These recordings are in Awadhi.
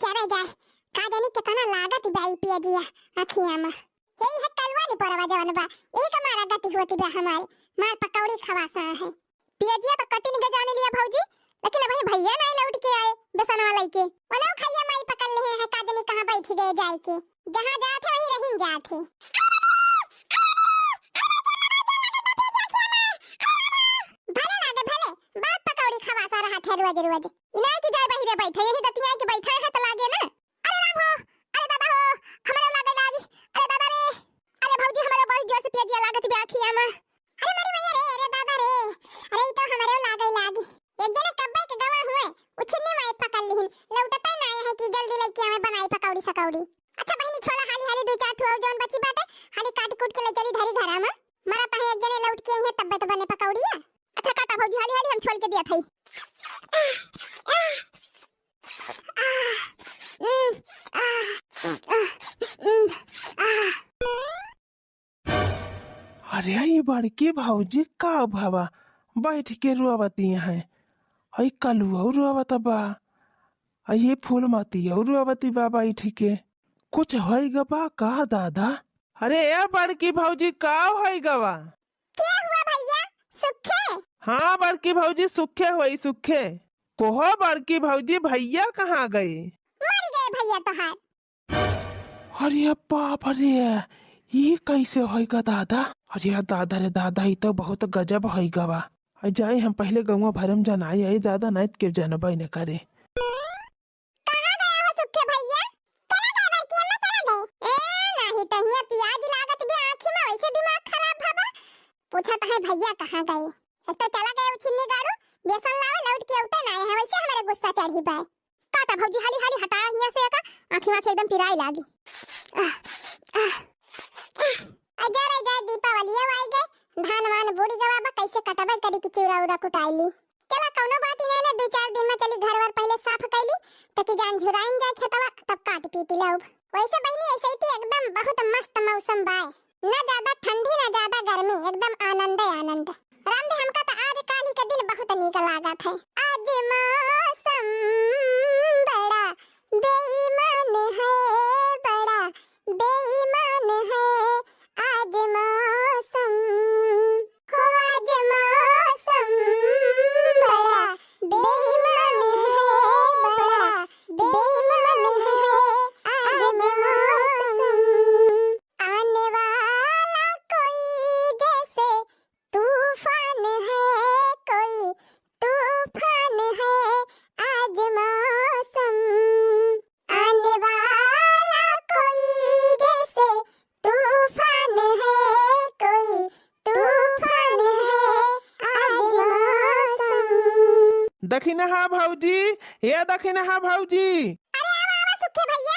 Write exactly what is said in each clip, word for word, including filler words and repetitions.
जरे जाए, का जानी केतना लागत बा ई पियजिया अखिया में। यही है कलुआ निपोरवा जवन बा, यही का मारा गति होती बा हमार। मार पकौड़ी खवासा है। पियजिया तो कटिन के जाने लिया भौजी, लेकिन अबहीं भैया नाहीं लौट के आए बेसनवा लइके। ओनहु खइया माई पकड़ लेहे हैं, का जानी कहाँ बैठ गए जाए के। जहाँ जात है वहीं रहिन जात है। भले लागे भले, बहुत पकौड़ी खवासा रहत है रोज रोज। इनाई की जाए बहिरे बैठे, यही दतिया के बैठे है तो लागे ना। अरे राम हो, अरे दादा हो, हमरे लागे लागी, अरे दादा रे, अरे भौजी हमरे बहुत जोर से पियजिया लागत बा अखिया में। अरे मोरी मैया रे, अरे दादा रे, अरे ई तो हमरे लागे लागी। एक जने कब्बे के गवा हुए, उछिन्नी माई पकड़ लिहिन, लौटते ना आए हैं कि जल्दी लइके आवे बनाई पकौड़ी सकौड़ी। अच्छा बहिनी छोला हाली हाली दू चार ठो और जौन बची बाटे, हाली काट कूट के ले चली धरी घरा में। मरा तहे एक जने लौट के आई है तब्बे तो बने पकौड़िया। अच्छा काटा भौजी हाली हाली हम छोल के दिया थई। अरे ई बड़की भौजी का भवा बैठ के रोवती हैं, ई कलुआ रोवत बा, ई फूलमती रोवती बा बैठ के। कुछ होई ग बा का दादा? अरे ए बड़की भौजी का होई ग बा? क्या हुआ भैया, सुखे? हाँ बड़की भौजी सुखे होई सुखे। कोहो बड़की भौजी भैया कहाँ गए? मर गए भैया तोहार। अरे बाप रे, ई कैसे होई ग दादा? अरे दादा रे दादा, ई तो बहुत गजब होई ग बा। अरे जाई हम पहले गौवा भरे में जनाई आई दादा, नाहीं त केहू जनबे न करे। कहाँ गए हो सुखे भैया? चला गए बड़की अम्मा, चला गए। ए, नाहीं तहिया पियाज लागत बे आँखी में, वैसे दिमाग खराब भवा। पूछत है भैया कहाँ गए? एक तो चला गए उछिन्नी गाड़ू, बेसन लावे लौट के उते ना आए हैं, वैसे हमरे गुस्सा चढ़ी बा। काटा भौजी हाली हाली हटा हियाँ से एका, आँखी माँखी एकदम पिराए लागी। आह, आह, आह। आ जा रे जा, दीपावलिया आई गए, धान वान बूड़ी गवा बा, कैसे कटबे करी कि चिउरा उरा कुटाई ली। चला कौनो बात ही नहीं ना, दू चार दिन में चली घर वर पहले साफ कैली, ताकि जान झुराइन जाए खेतवा, तब काट पीट लेब। वैसे बहिनी ऐसे ही थी एकदम बहुत मस्त मौसम बाय, ना ज्यादा ठंडी ना ज्यादा गर्मी, एकदम आनंदे आनंद। रामधे हमका तो आज काल ही के दिन बहुत नीक लागत है। आज मौसम बड़ा बेईमान है, बड़ा बेईमान है आज मौसम, हो आज मौसम बड़ा बेईमान है, बड़ा बेईमान है आज मौसम। आने वाला कोई जैसे तूफान है, कोई तूफान है आज मौसम। आने वाला कोई जैसे तूफान है, कोई तूफान है आज मौसम। दखिनहा भौजी, ए दखिनहा भौजी। अरे आवा, आवा सुखे भैया।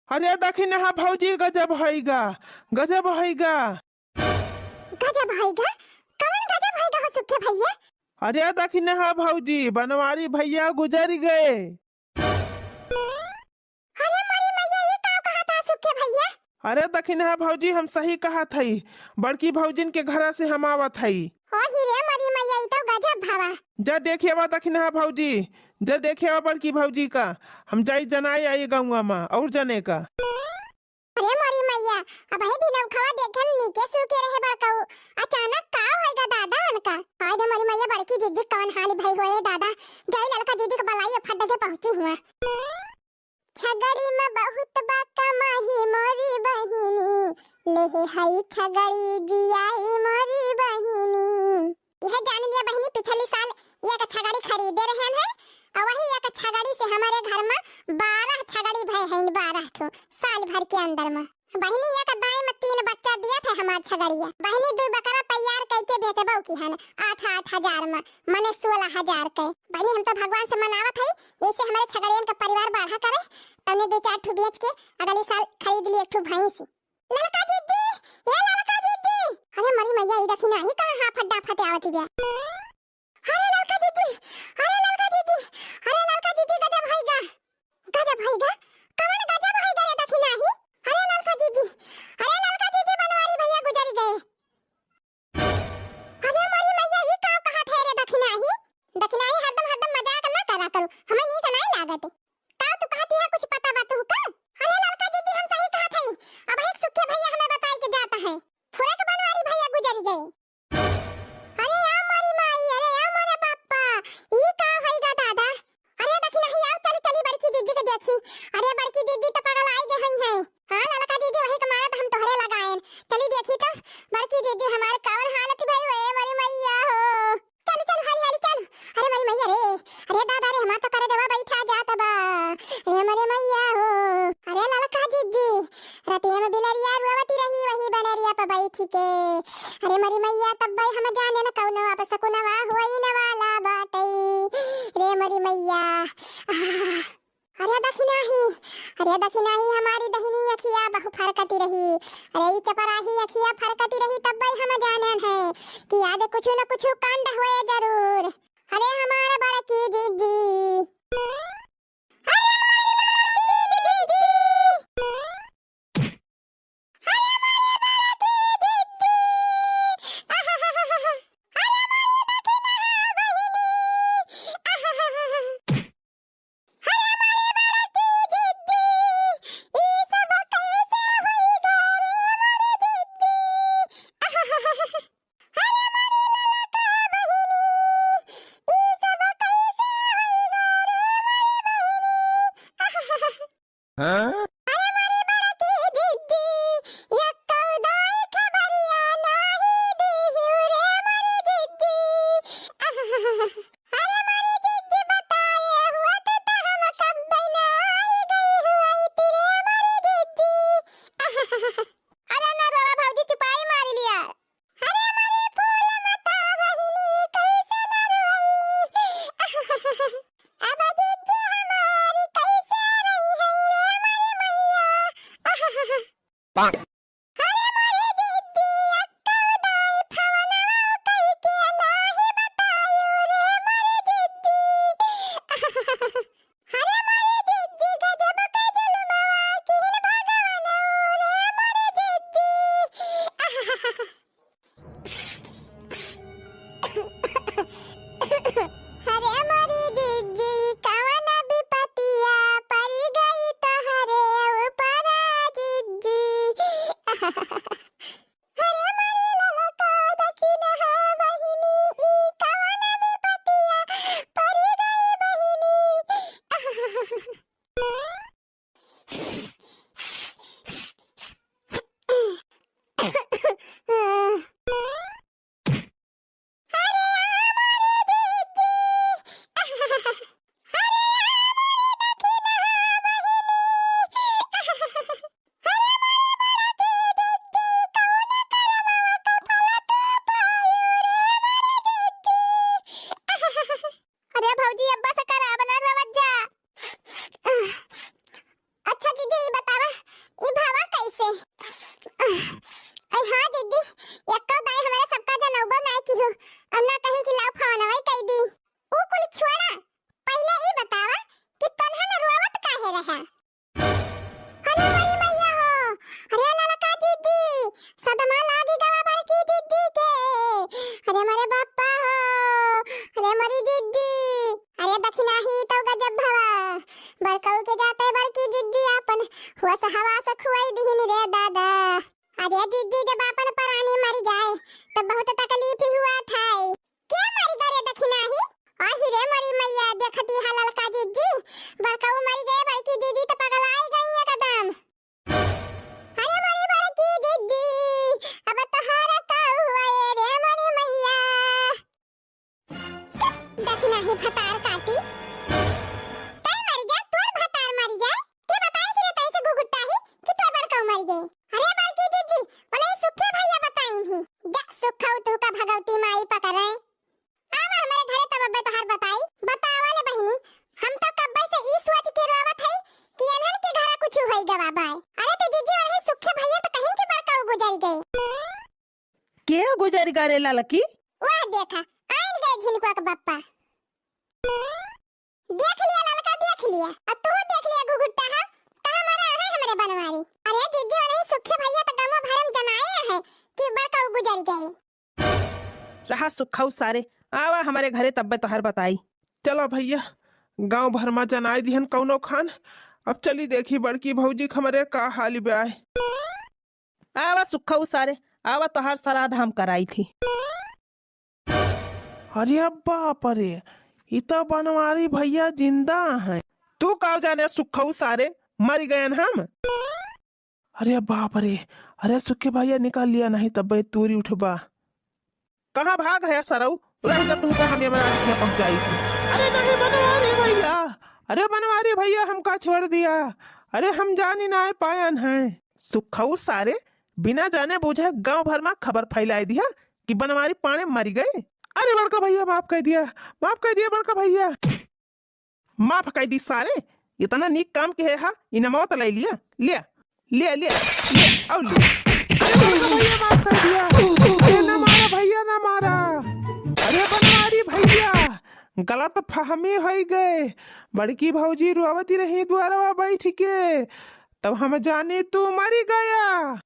अरे दखिनहा भौजी, गजब होई ग, गजब होई ग। गजब होई ग? कवन गजब होई ग हो सुखे भैया? अरे दखिनहा भौजी, बनवारी भैया गुजर गए। अरे मोरी मैया, ई का कहत ह सुखे भैया? अरे दखिनहा भौजी, हम सही कहत हई, बड़की भौजिन के घरा से हम आवत हई। ओ ही रे मोरी मैया, ई तो गजब भवा। जा देखे आवा दखिनहा भौजी, जा देखे आवा बड़की भौजी का, हम जाई जनाए आई गौवा मा और जने का। अरे मोरी मैया, अबही भी नौखवा देखे में नीके सूके रहे बड़कऊ, अचानक का होई ग दादा उनका? हाय रे मोरी मैया, बड़की जीजी कवन हाल भई होए दादा, जाई ललका जीजी के बलाई, फट से पहुँची हुआ। छगड़ी में बहुत बा कमाही मोरी बहिनी, लेहे हई छगड़ी जियाई मोरी बहिनी। यह जान लिया बहिनी, पिछली साल एक छगड़ी खरीदे रहन है, और वही एक छगड़ी से हमारे घर में बारह छगड़ी भय हैं, बारह ठो साल भर के अंदर में। बहिनी एक दाई में तीन बच्चा दिया था हमार छगड़िया। बहिनी दू बकरा तैयार करके बेचबो की हन आठ आठ हजार में, मने सोलह हजार के। बहिनी हम तो भगवान से मनावत हई, ऐसे हमारे छगड़ियन का परिवार बढ़ा करे, तने दो चार ठो बेच के अगले साल खरीद ली एक ठो भैंस। ललका जीजी, ए ललका जीजी। अरे मोरी मैया, ई दखिनहा कहाँ हाफत डाफत आवत बिया? अरे ललका जीजी, अरे ललका जीजी, अरे ललका जीजी, गजब होई ग, गजब होई ग। कवन गजब होई ग रे दखिनहा? अरे ललका जीजी, अरे ललका जीजी, बनवारी भैया गुजर गए। अरे मोरी मैया, ई का कहत है रे दखिनहा? दखिनहा हरदम हरदम मजाक ना करा करू, हमें नीक नाहीं लागत। का तू कहत देखी। अरे बड़की दीदी तो पगलाइ गए हुई हैं। हाँ ललका दीदी, वही का मारा तो हम तोहरे लगाएन। चली देखी तो बड़की दीदी हमार कवन हालत भई, ए मोरी मैया हो। चल चल हाली हाली चल। अरे मोरी मैया रे, अरे दादा रे, हमार तो करे देवा बैठा जात बा। अरे मोरी मैया हो। अरे ललका दीदी, रतिया में बिलरिया रोवती रही वही बनरिया पे बैठी के। अरे मोरी मैया, तब भाई हम जाने न कौनो अपसकुनवा होई न वाला बाटई। रे मोरी मैया। आह। अरे दखिनाही, अरे दखिनाही, हमारी दहिनी अखिया बहु फरकती रही। अरे ई चपराही अखिया फरकती रही, तब भाई हम जानन है कि आज कुछ न कुछ कांड होए जरूर। अरे हमार बड़की जीजी। हाँ? अरे मोरी बड़की दीदी, यक्कौ दाई खबरिया नाहीं दिहु रे मोरी दीदी। अरे मोरी दीदी बताए हुआ तो, तो हम कब्बै ना आई गई हुई तेरे मोरी दीदी। अरे ना रोवा भौजी, चुपाई मारी लिया। अरे मोरी फूल मता बहिनी, कैसे न रोई। अब जिज्जी हमारी कैसे रही है रे मोरी मैया। अरे मोरी जिज्जी, अक्कौ दाई फवनवा कई के नाहीं बतायू रे मोरी जिज्जी। अरे मोरी जिज्जी, गजब के जुलुमवा किहिन भगवानऊ रे मोरी जिज्जी। अरे मोरी जिज्जी, कवन बिपतिया परि गई तोहरे ऊपरा जिज्जी। अरे मोरी ललका दखिनहा बहिनी, ई कवन बिपतिया परि गई बहिनी। अरे भौजी, अब्बा से करा, अब ना रोवत जा। अच्छा दीदी, ई बतावा, ई भवा कैसे? अरे हाँ दीदी, एक्को दाई हमरे सबका जनौबो नाई किहू, अब ना कहीं कि लाओ फवनवा कई दी। ऊ कुल छोड़ा, पहिले ई बतावा कि तोन्हन रोवत काहे रहा? अरे मोरी मैया हो, अरे ललका जिज्जी, सदमा लागि गवा बड़की जिज्जी के। अरे मोरे बापा हो, अरे मोरी जिज्जी, अरे दखिनाही तो गजब भवा। बड़कऊ के जाते बड़की जिज्जी आपन होस हवास खुआई दिहिन रे दादा। अरे जिज्जी, जब आपन परानी मरि जाए, तब बहुत तकलीफ ही हुआ था। के मरि गए रे दखिनाही? आही रे मोरी मैया, देखती हा ललका जिज्जी, बड़कऊ मरि गए, बड़की जिज्जी तो पगलाई गई एकदम। अरे मोरी बड़की जिज्जी, अब तोहार का हुआ ये रे मोरी मैया? चुप, दखिनाही भतार काटी। तै मरि जा, तोर भतार मरि जाए, के बताइस रे तैसे घुघुट्टाही कि तोर बड़कऊ मरि गए? अरे बड़की जिज्जी, बोले सुखे भैया बताइन ही। जा सुखऊ तुहका भगवती माई पकड़े। आवा हमरे घरे तब अब्बे तोहार बताई। बतावा ले बहिनी, हम तो कब्बे से ई सोच के रोवत हई कि एनहन के घरा कुछ होई गवा बाय। अरे तो जिज्जी, वही सुखे भैया तो कहिन कि बड़कऊ गुजरि गए। के गुजरि गए रे ललकी? वाह देखा, आइन गए झिनकुआ के बप्पा। देख लिया ललका, देख लिया। अब तू देख लिया घुघुट्टा, हाँ? कहाँ मरा है हमरे बनवारी? अरे जिज्जी, वही सुखे भैया तो गाँव भर में जनाए हैं कि बड़कऊ गुजरि गए। रहा सुखऊ सारे, आवा हमरे घरे तब्बे तोहार बताई। चला भैया, गाँव भर मा जनाई दिहन कौनो खान। अब चली देखी बड़की भौजी क हमरे का हाल बाय। आवा सुखऊ सारे, आवा तोहार सराध हम कराई थी। अरे बाप रे, ई तो बनवारी भैया जिंदा हैं। तू का जाने सुखऊ सारे, मरी गयन हम। अरे बाप रे, अरे सुखी भैया निकाल लिया, नहीं तब तूरी उठबा। कहाँ भाग है सरऊ? रह जा तू तो हम यमराज के पहुँचाई थी। अरे नहीं बनवारी भैया, अरे बनवारी भैया हमका छोड़ दिया। अरे हम जानी ना पायन है। सुखऊ सारे बिना जाने बूझे गांव भर में खबर फैलाई दिया कि बनवारी पाणे मरी गए। अरे बड़का भैया माफ कर दिया, माफ कर दिया बड़का भैया। माफ कर दी सारे, इतना नीक काम के है हा, इनामवा तो ले लिया, ले, ले, ले, ले, आओ ले। अरे बड़का भैया माफ कर दिया, अरे ना मारा भैया ना मारा, अरे बनवारी भैया, गलत फहमी हो गए, बड़की भौजी रोवती रही द्वारवा बैठ के, तब हम जाने तू मरी गया।